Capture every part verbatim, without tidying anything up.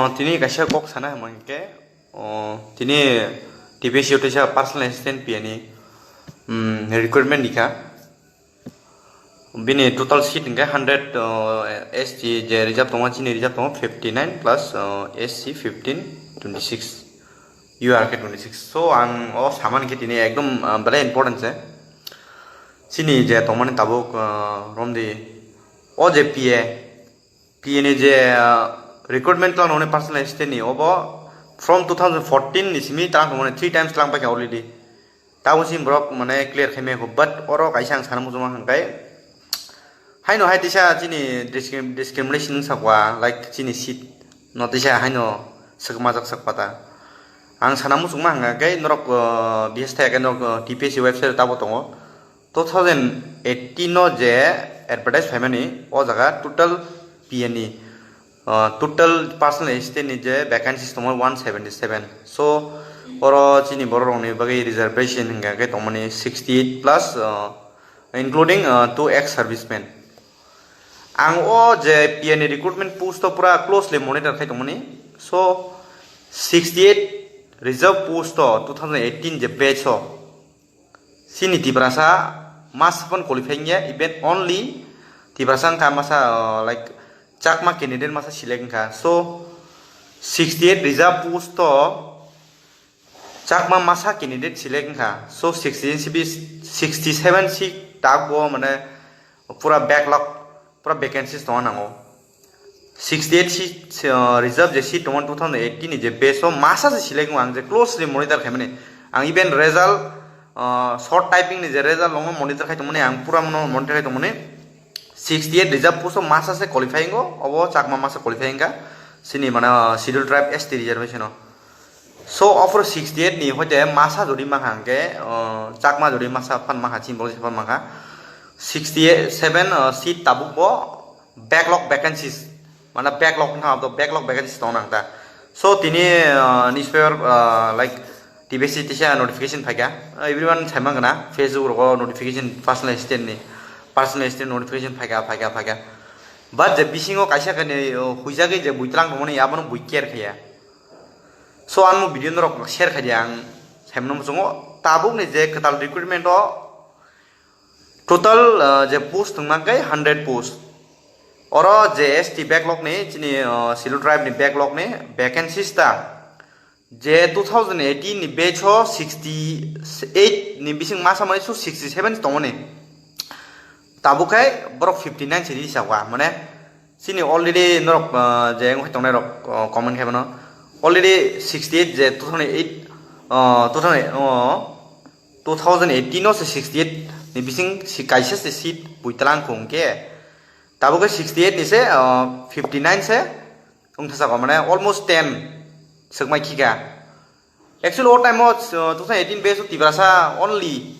O, tini kaisa kok sana hwnba hwnkhe, o, tini T P S C o teisa personal assistant piyani, mm, recruitment ni kha. Bini total seat hwnkhe hundred, o, S T je reserve tongo, chini reserve tongo fifty nine plus, o, S C fifteen, twenty six, U R khe twenty six. So, ang o samani khe tini ekdom, o, belai important se. Chini je tongmani tabuk, o, romdi, o je P A, P A ni je, ah, recruitment tlang nangni personal assistant ni obo from two thousand fourteen ni simi tlang tongmani three times tlang paikha already. Tabuk simi borok mane clear khaimaya kho, but oro kaisa ang sana muchungma hwnkhai. Haino hai tisa chini discrim-, discrimination wng sakwa, like chini seat no tisa haino swkmajak sakpata. Ang sana muchungma hwnkhai norok, ah, bihas thaya khe norok, ah, T P S C website tabo tongo. Two thousand eighteen no je advertise phaimani, o jaga total P A ni, uh, total personal assistant ni je vacancies tongo one seventy seven. So, oro chini borok rokni bagwi reservation hwnka khe tongmani sixty eight plus, uh, including, uh, two ex servicemen. Ang o je P A ni recruitment post o pura closely monitor khai tongmani. So, sixty eight reserve post o two thousand eighteen je batch o, chini Tiprasa masa phano qualify wngya, even only Tiprasa wngkha masa, uh, like, Chakma candidate masa select wngkha. So, sixty eight reserve post o Chakma masa candidate select wngkha. So, sixty eight sixty seven seat tabuk bo mane pura backlog, pura vacancies tongna nango. Sixty eight seat, uh, reserve je seat tongo two thousand eighteen ni je batch o masa se select wng ang je closely monitor khaimani. Ang even result, uh, short typing ni je result longo monitor khai tongmani, ang pura mono monitor khai tongmani. Sixty eight reserve post o masa se qualify wngo, obo Chakma masa qualify wngkha. Chini mane, uh, schedule tribe S T reservation o. So, offer sixty eight ni hoite masa jodi mankha hwnkhe, uh, Chakma jodi masa phan mankha, chini borok se phan mankha. Sixty seven, uh, seat tabuk bo backlog vacancies, mane backlog wngkha, to backlog vacancies tong nang ta. So, tini, uh, newspaper, uh, like, T B C tisa notification phaikha. Uh, everyone sai mankha na, Facebook rogo notification personal assistant ni, personal assistant notification phaikha, phaikha, phaikha. But je bisingo kaisa kani, uh, huijagwi je buitlang tongmani, abono bui care khaiya. So, ang mo video norok share khai di ang, saimano muchungo tabuk ni je kwtal recruitment o total, uh, je post wngma khe hundred post. Oro je S T backlog ni, chini, uh, schedule tribe ni backlog ni vacancies ta je two thousand eighteen ni batch o sixty eight ni bising masa mani su sixty seven tongmani. Tabuk khai borok fifty nine se risa wa, mane chini already norok, ah, je wngwi tongnai rok, ah, comment khai mano. Already sixty eight je two thousand eight, ah, two thousand, oh, two thousand eighteen o se sixty eight ni bising si kaisa se seat buitlang khung khe. Tabuk khe sixty eight ni se, ah, fifty nine se wngthasa ko, mane almost ten swkmai khika. Actually, o time o, uh, two thousand eighteen batch o Tiprasa only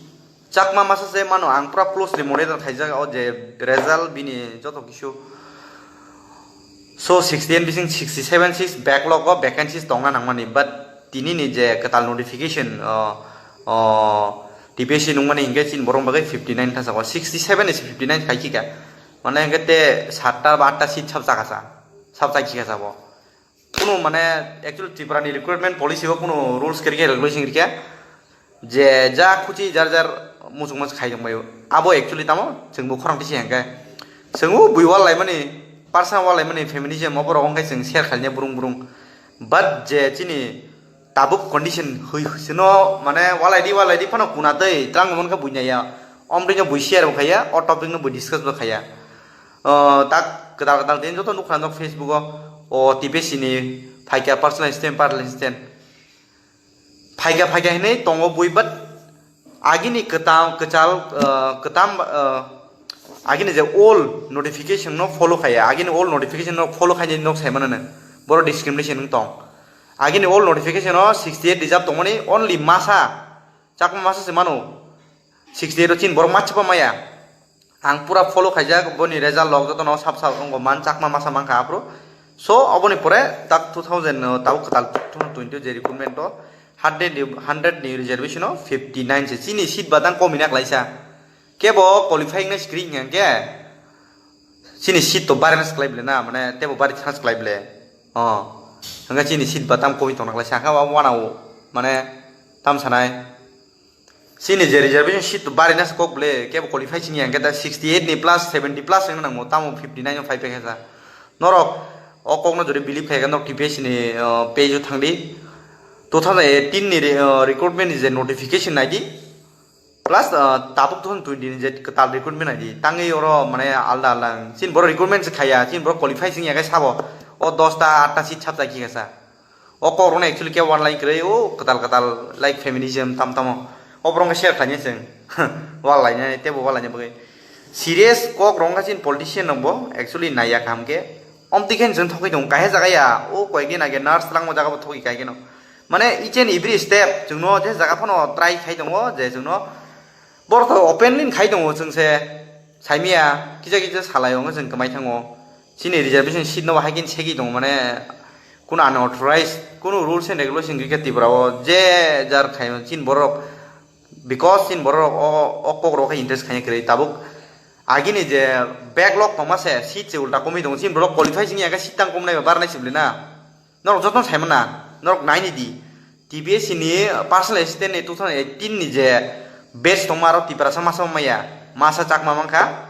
Chakma masa se mano, ang pura closely monitor khaijak o je result bini joto kisu. So, sixty eight bising sixty seven seats backlog o vacancies tongna nangmani, but tini ni je kwtal notification, uh, uh, T P S C nungmani hinkhe chini borok bagwi fifty nine thasa ko, sixty seven is fifty nine khai khika. Mane hinkhe te satta ba atta seat sab chakasa, sab chai khika sabo. Kuno mane actually Tripura ni recruitment policy o kuno rules kwrwi khe, regulation kwrwi khe, je ja khuchi jar jar muchung muchung khai tongbaio. Abo actually tamo chwngbo khorang tisi hwnkhe. Chwngbo bui wal laimani, parsa wal laimani feminism oborok wngkhe chwng share khaina burung burung. But je chini tabuk condition hui sino mane wal laidi wal laidi phano kuna tei twlang mon khe bui naiya. Omrino bui share bo khaiya, o topic no bui discuss bo khaiya. O, tak kwtal kwtal din joto nukha nok Facebook o, o T P S C ni phaikha personal assistant, personal assistant. Phaikha, phaikha hinwi tongo bui, but agini kwtam, kwchal, uh, kwtam, uh, agini je old notification no follow khaiya, agini old notification no follow khaini nok sai manana, boro discrimination wng tong. Agini old notification o sixty eight reserve tongmani only masa, Chakma masa se mano, sixty eight o chin borok machapa maya. Ang pura follow khaijak, boni result log jotono sab sab wngbo man, Chakma masa mankha aphuru. So, oboni pore tak two thousand, uh, tabuk kwtal two thousand twenty o je recruitment o hundred ni, hundred ni reservation o fifty nine se. Chini seat badang komi na klaisa. Kebo qualifying na screen hwnkhe chini seat to barena se klai bole na, mane tebo bari thana se klai bole. Oh. Hwnkhe chini seat ba tam koboi tongna khlai sa kha, abo wanao mane tam sanai. Chini je reservation seat to bari na se kok ble, kebo qualify sini yang khe ta sixty eight ni plus seventy plus wngna nango, tamo fifty nine o phai phai kha sa. Norok o kokno jodi believe khai khe norok T P S C ni, uh, page o thang di. Two thousand eighteen ni re-, uh, recruitment ni je notification nai di. Plus, uh, tabuk two thousand twenty ni je kwtal recruitment nai di. Tangwi oro mane alda alda ang. Chini borok recruitment se khaya, chini borok qualify sing ya khe sabo. O dosta atta seat sab chai khe sa. O kok rokno actually khe one line kwrwi, o kwtal kwtal, like, feminism tam tamo. O borok khe share khlainai chwng. Wal lainai, teibo wal lainai bagwi. Serious kok rok wngkha chini politician rokbo actually naiya kaham khe. Omtwi khe chwng thogwi tongo, kaisa jaga ya, o koyekdin age nurse twlangma jaga bo thogwi kaikhe no. Mane each and every step chwngno je jaga phano try khai tongo, je chwngno borok to openly khai tongo chwng se. Saimia kisa kisa salai wngkhe chwng kwmai thango. Chini reservation seat no bahai khe segwi tongo, mane kuno unauthorized, kuno rules and regulation gwi khe Tripura o je jar khai chini borok, because chini borok o, o kok rok khe interest khai kwrwi tabuk. Agini je backlog tongma se seat se ulta komwi tongo, chini borok qualify sing ya khe seat tang komnai ba barnai se bwlwi na. Norok jotono saimana, norok naini di. T P S C ni personal assistant ni two thousand eighteen ni je batch tongma aro Tiprasa masa maya, masa chakma mankha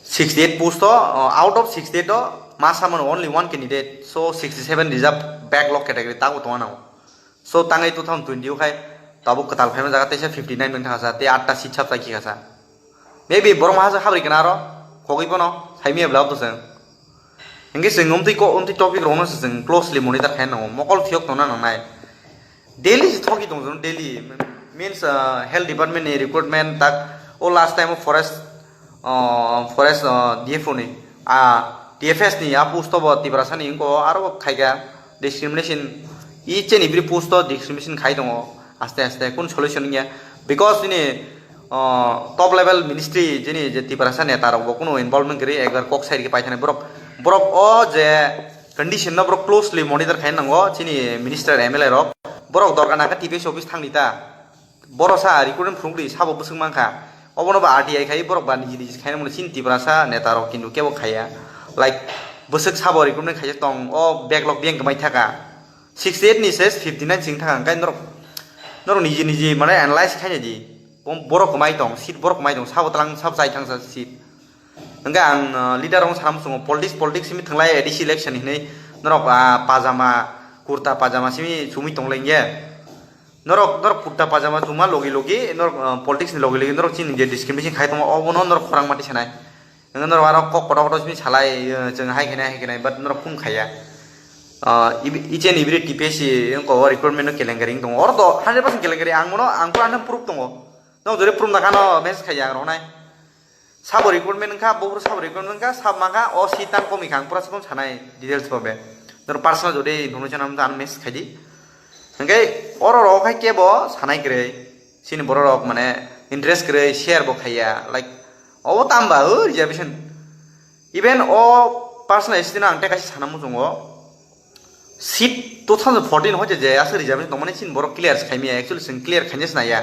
sixty eight post o, uh, out of sixty eight o masa mano only one candidate, so sixty seven reserve backlog category tago tongma nao. So tangai two thousand twenty o khai tabuk kwtal phaima jaga teisa fifty nine wngkha sa, tei atta seat sab chai kha sa. Maybe borok maha habri kana aro khogwi bono saimia bla to chwng. Hingke chwng umtwi ko, umtwi topic rokno se chwng closely monitor khai nango, mokol phiyok tongna nangnai. Daily se thoki tong chwng daily, means, uh, health department ni recruitment tak o last time o forest, uh, forest, uh, D F O ni, ah, T F S ni a post bo Tiprasa ni wngko aro khaika discrimination, each and every post o discrimination khai tongo. Aste aste kun solution wngya, because ini, uh, top level ministry jini je Tiprasa neta rok bo kunu involvement gri, ekbar kok sai rikhe paithani borok, borok o je condition no borok closely monitor khai nango chini minister M L A rok, borok dorkar nangkhe T P S office thangni ta, borok sa recruitment phunukdi sabo bwswk mankha, obono ba R T I khai borok ba niji niji khai mano chini Tiprasa neta rok kintu kebo khaiya, like bwswk sabo recruitment khaijak tong o backlog biyang kwmai thaka. Sixty eight ni se fifty nine sing thang khe norok, norok niji niji mane analyze khaina di. Bo-, borok kwmai tong, seat borok kwmai tong, sabo tlang sab chai thang sa seat. Hingke ang, uh, leader rok sana muchungo politics, politics simi thanglai A D C election hinui norok, ah, pajama, kurta pajama simi chumui tong lengye. Norok, norok kurta pajama chuma logi logi, norok, uh, politics ni logi logi, norok chini je discrimination khai tongma, obono norok khorang mati sanai. Nang norok aro kok kotor kotor simi salai, eh, chwng hai khenai, hai khenai, but norok kum khaiya. Ah, ibi-, each and every T P S C wngkha o recruitment no kelenkari wng tongo. Oro to hundred percent kelenkari, ang bono, ang pura ano proof tongo. Nok jori proof nakha no message khaiya ang roknai. Sabo recruitment wngkha, bo pura sabo recruitment wngkha, sab mangkha, o seat tang komi kha, ang pura sakon sanai details bo be. Norok personal jodi information ang ano message khaidi. Hingke oro rok hai kebo sanai kwrwi, chini borok rok mane interest kwrwi share bo khaiya, like, obo tamba o reservation. Even o personal assistant ang tei kaisa sana muchungo, seat two thousand fourteen hoite je aswk reservation tongmani chini borok clear se khaimya, actually chwng clear khaina se naiya.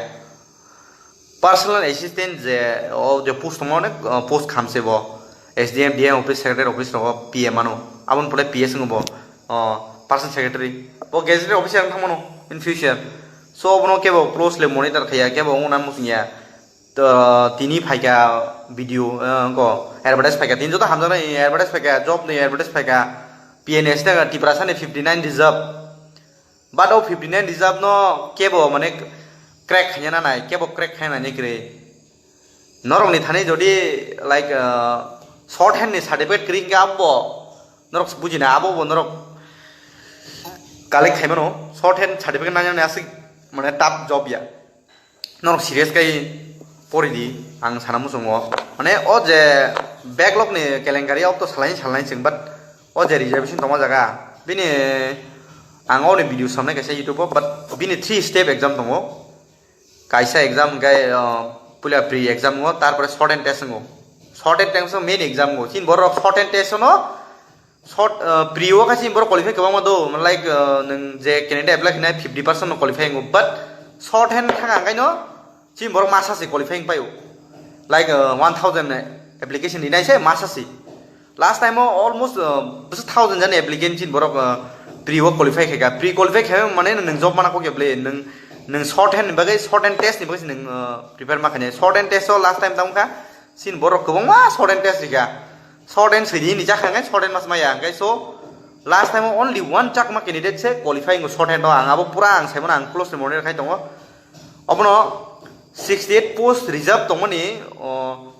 Personal assistant je, o je post tongma onek, uh, post khamse bo. S D M, D M office, secretary office rogo P M ano. Aboni pore P S wngbo, uh, personal secretary. Bo gazetted officer wng thangmano in future. So, obono kebo closely monitor khaiya, kebo wngna muchungya. To, tini phaikha video, uh, ko advertise phaikha. Tini joto hamjaknai advertise phaikha, job ni advertise phaikha. P N S tei Tiprasa ni fifty nine reserve. But o fifty nine reserve no kebo mane crack khaina nanai, kebo crack khaina nai kwrwi. Norok ni thani jodi, like, uh, short hand ni certificate kwrwi hwnkhe abo norok bujina, abo bo norok collect khaimano. Short hand certificate nangnai aswk mane tough job ya. Norok serious khai pori di, ang sana muchungo. Mane o je backlog ni kelenkari o to salai salai chwng, but o je reservation tongma jaga, bini ang o ni video samnai kaisa YouTube o, but bini three step exam tongo. Kaisa exam hwnkhe, uh, puila pre exam wngo, tarpore short hand test wngo. Short hand test main exam wngo. Chini borok short hand test no short, uh, pre o khe chini borok qualify kwbangma do, like, uh, nwng je candidate apply khainai fifty percent no qualify wngo, but short hand thang ang kaino chini borok masa se qualify wng paio. Like, uh, one thousand application rinai se masa se. Last time o almost, uh, bwswk thousand jani applicant chini borok, uh, pre o qualify khaika, pre qualify khaima mane nwng job mana kok ya ble, nwng nwng short hand ni bagwi, short hand test ni bagwi nwng prepare ma khainai. Short hand test o last time tamo kha, sin borok kwbangma short hand test rika. Short hand sidi ni jakha ngai short hand mas maya ngai. So last time only one Chakma candidate se qualify ngo short hand o. Ang abo pura ang saimano, ang close ni monitor khai tongo. Obono sixty eight post reserve tongmani, o,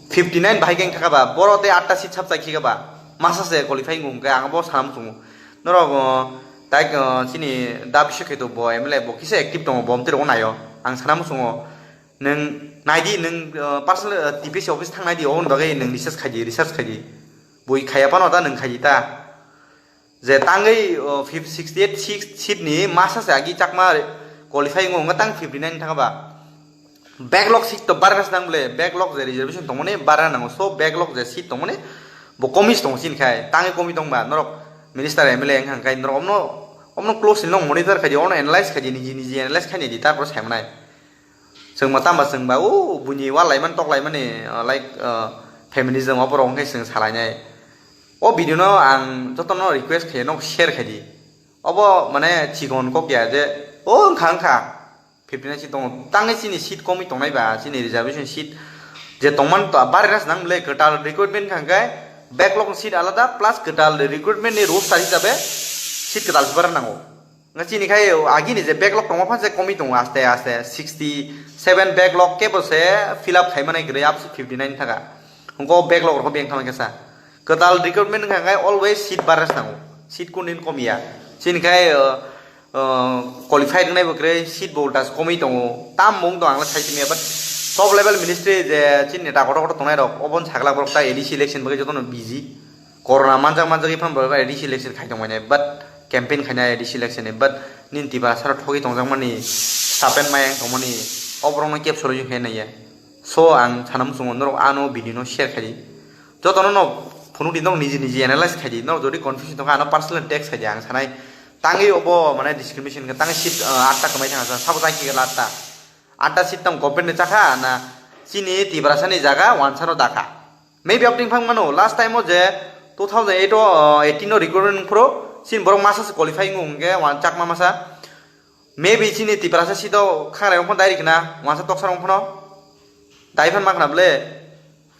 fifty nine bahai keng thaka ba, boro tei atta seat sab chai khika ba, masa se qualify wng khe ang bo sanam chungo. Norok, o, tai, o, chini da bisok kheto bo M L A bo kisa active tongo, bo mtwi rok naio. Ang sanam chungo, nwng naidi, nwng, o, personal, o, T P C office thang naidi, oboni bagwi nwng research khaidi, research khaidi. Bui khaiya phano ta nwng khaidi ta. Je tangwi, o, fif-, sixty eight seat, seat ni masa se agi Chakma qualify wng wngkha tang fifty nine thang ba. Backlog seat to barna se nang ble, backlog je reservation tongmani barna nango, so backlog je seat tongmani bo komis tongo chini khai, tangwi komi tongba norok minister M L A wngkha khai norok omno, omno closely no monitor khai di, ono analyze khai di, niji niji analyze khai di, tarpor sai manai. Chwng ma tamba chwng ba, o buini wal laimani, tok laimani, uh, like, uh, feminism oborok wngkhe chwng salainai. O video no ang jotono request khe nok share khai di. Obo mane chikon kok ya je, o wngkha wngkha. Fifty nine seat tongo. Tangwi chini seat komwi tongnai ba, chini reservation seat je tongmani to, barina se nang ble kwtal recruitment wngkha hwnkhe backlog seat alada plus kwtal recruitment ni roster hisabe seat kwtal se barna nango. Nga chini khai agini je backlog tongma phan se komwi tongo aste aste, sixty seven backlog kebo se fill up khai manai kwrwi, abo se fifty nine thaka. Hwnkhe o backlog rokbo beng thangma khe sa. Kwtal recruitment wngkha khe always seat barna se nango. Seat kunu din komiya. Chini khai, uh, uh, qualified wngnai bo kwrwi, seat bo ulta se komwi tongo. Tam mung tong ang le sai tongya, but top level ministry je chini neta kotor kotor tongnai rok, obo sakla borok ta A D C election bagwi jotono busy. Corona manjak manjak iphano borok A D C election khai tongmani, but campaign khaina A D C election ni, but nini Tiprasa rok thogwi tongjakmani, stapen maya wng tongmani, o borokno keb solution khai naiya. So ang sana muchungo norok ano video no share khai di. Jotono no phunuk di, norok niji niji analyze khai di. Norok jodi confusion tongkha ano personal text khai di, ang sanai tangwi obo mane discrimination khe tangwi seat, uh, atta kwmai thangsa, sabo jai khe atta. Atta seat tong government ni chakha na chini Tiprasa ni jaga wansano dakha. Maybe abding phang mano, last time o je two thousand eight o, uh, eighteen o recruitment phuru chini borok masa se qualify wngkha hwnkhe wan Chakma masa. Maybe chini Tiprasa seat o khangrok phano direct na wansa toksa rok phano dai phan ma khna ble.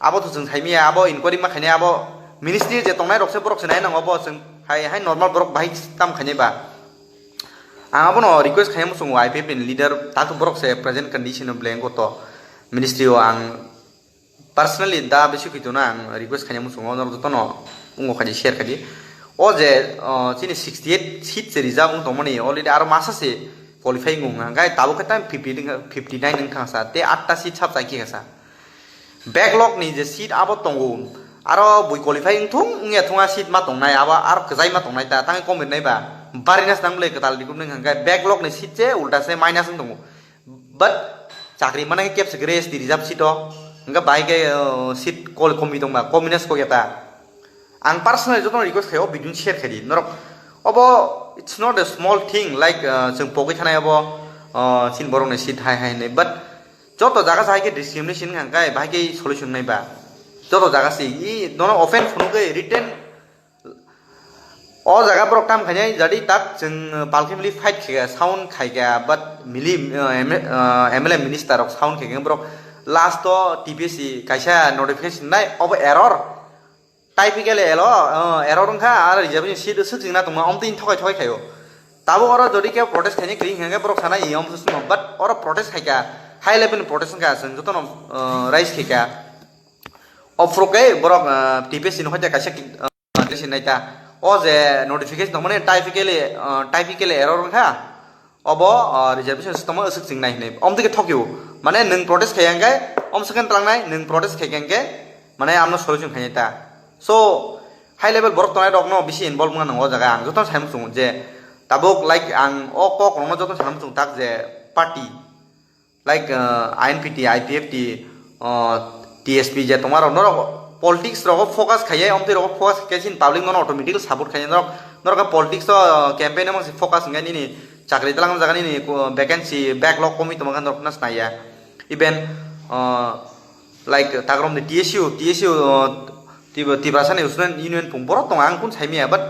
Abo to chwng saimaya, abo inquiry ma khainai, abo ministry je tongnai rok se borok se nai nango, bo chwng hai, hai normal borok bahai tam khainai ba. Ang abono request khainai muchungo I P F T ni leader, tato borok se present condition o blank o to ministry o ang personally da bisi khwito na ang request khainai muchungo norok jotono ungo khaidi share khaidi. O je, o, chini sixty eight seat se reserve wng tongmani already aro masa se qualify wng wngkha, gai tabuk khe tam fifty, fifty nine wng thangsa, tei atta seat sab chai khe kasa. Backlog ni je seat abo tongo, aro bui qualify wngthung wngya thung a seat ma tongnai, abo aro kwchai ma tongnai ta, tangwi kom rinai ba, barina se nang ble kwtal recruitment hwnkhe backlog ni seat se ulta se minus wng tongo. But chakri mana khe kebsa khe S T reserve seat o, hwnkhe bahai khe, uh, seat kol komwi tongba, komina se kok ya ta. Ang personally jotono request khaio, video share khai di norok. Obo it's not a small thing, like, uh, chwng pogwi thanai obo, uh, chini borok ni seat hai hai hinwi, but joto jaga se hai khe discrimination wngkha, hwnkhe bahai khe solution nai ba. Joto jaga se i nono open phunugwi written, o jaga borok tam khainai jadi tak chwng, uh, palkhe mili fight khaikha, sound khaikha, but mili, uh, M-, uh, M L A minister rok sound khaikha borok last o T P S C kaisa notification nai obo error. Typical elo, uh, error wngkha, aro reservation seat swk chwngna tongma, omtwi thokai thokai khaio. Tabuk oro jodi khe protest khainai kwrwi hwnkhe borok sana iyom swswngno, but oro protest khaikha, high level ni protest wngkha, chwng jotono, uh, raise khaikha. Ophuru khe borok, uh, T P S C ni hoite kaisa, uh, notification naita. O je notification tongmani typically, uh, typical error wngkha. Obo, uh, reservation system o swk chwng nai hinwi. Omtwi khe thokio. Mane nwng protest khai hwnkhe, om second tlangnai, nwng protest khai hwnkhe, mane amno solution khainai ta. So, high level borok tongnai rokno bisi involve wngna nango o jaga. Ang jotono sai muchungo je, tabuk, like, ang o kok rokno jotono sana muchung tak je party, like, uh, I N P T, I P F T, uh, T S P je tongma rok, norok politics rogo focus khaiya, omtwi rogo focus khe chini public nono automatically support khaiya, norok, norok politics o, uh, campaign o mangsi focus hwnkhe nini chakri twlang jaga nini, uh, vacancy backlog komwi tongma khe norok khna snaiya. Even, uh, like, takrom ni T S U, T S U, uh, Tibra, Tiprasa ni Student Union pung borok tongo, ang kun saimaya, but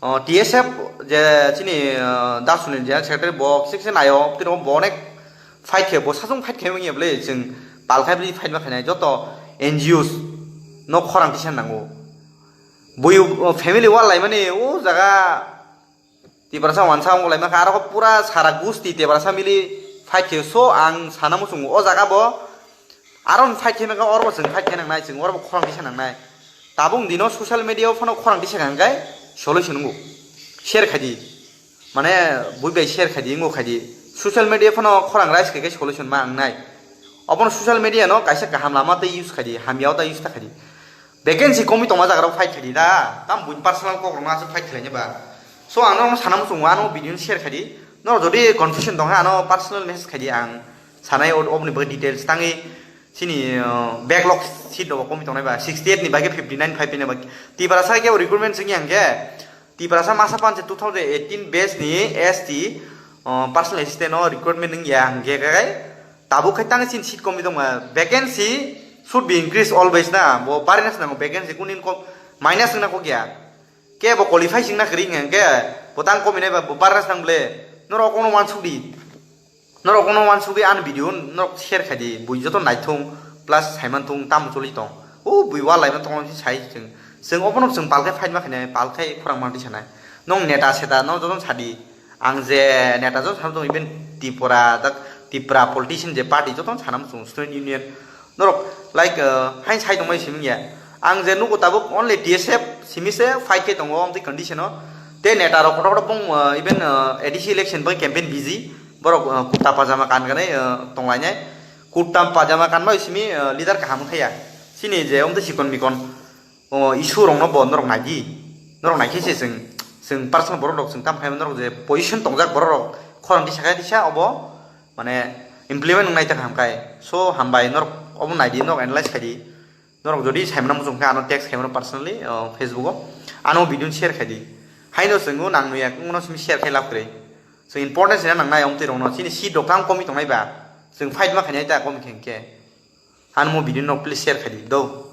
O, T S F je chini, o, Dasuni General Secretary bo kisa kisa naio, tini bo onek fight khe, bo sachung fight khe wngya bwle, chwng pal khai bwle fight ma khainai, joto N G Os no khorang tisa nango. Bui, o, family wall laimani o jaga Tiprasa wansa wng laima kha, aro pura sara gusti Tiprasa mili fight khe, so ang sana muchungo o jaga bo aro fight khe nang oro bo chwng fight khe nangnai, chwng oro bo khorang tisa nangnai. Tabuk dino social media o phano khorang tisa hwnkhe solution wngo. Share khaidi. Mane bui bai share khaidi, wngo khaidi. Social media phano khorang rise khe khe solution ma wngnai. Obono social media no kaisa kaham lama tei use khaidi, hamya o ta use ta khaidi. Vacancy komi tongma jaga rok fight khaidi da. Tam bui personal kok rok ma fight khaidi ba. So ang no sana muchungo ano video share khaidi. No jodi confusion tong ha ano personal message khaidi, ang sanai ob-, oboni bagwi details tangwi chini, uh, backlog seat rok komi tongnai ba sixty eight ni bagwi fifty nine five ni bagwi. Tiprasa khe recruitment chwngya hwnkhe Tiprasa masa panse two thousand eighteen batch ni S T, uh, personal assistant no recruitment wngya hwnkhe kai tabuk khai tang chini seat komi tongma vacancy should be increased always na, bo barina se nango vacancy kunin kok minus wngna kok ya. Ke bo qualify singna kri hwnkhe bo tang komi nai ba bo barina se nang ble norok kono wansuk di. Norok kono wansugwi ani video norok share khaidi, bui joto naithung plus saimanthung tamo choli tong. O bui wal laima tong si sai chwng. Chwng obono chwng palkhai fight ma khainai, palkhai khorang manti sanai. Nong neta seta no joto sadi. Ang je neta joto sanam tong even Tripura dak Tripura politician je party joto sanam chwng student union. Norok, like, uh, hain sai tongmai siming ya. Ang je nugo tabuk only T S F simi se fight khe tongo, amtwi condition o. Te neta rok kotor kotor bong, uh, even, uh, A D C election bai campaign busy. Borok, uh, kurta pajama kan gane, uh, tonglainai. Kurta pajama kan bai simi, uh, leader kaham khe ya. Sini je amtwi sikon mikon, uh, issue rok no bo norok naidi. Norok naikhe se chwng, chwng personal borok rok chwng tam khai norok je position tongjak borok rok khorang tisa khai tisa obo. Mane implement wngnai ta kaham khai. So, hambai norok obo naidi, norok analyze khaidi. Norok jodi saimano muchung khe ano text khaimano personally, o, Facebook o. Ano video share khaidi. Haino chwng o nang nuya, wngno simi share khai lab kwrwi. Chwng importance rina nangnai omtwi rokno. Chini seat rok tang komi tongnai ba. Chwng fight ma khainai ta komi khe hwnkhe. Ano mo video no please share khaidi. Do.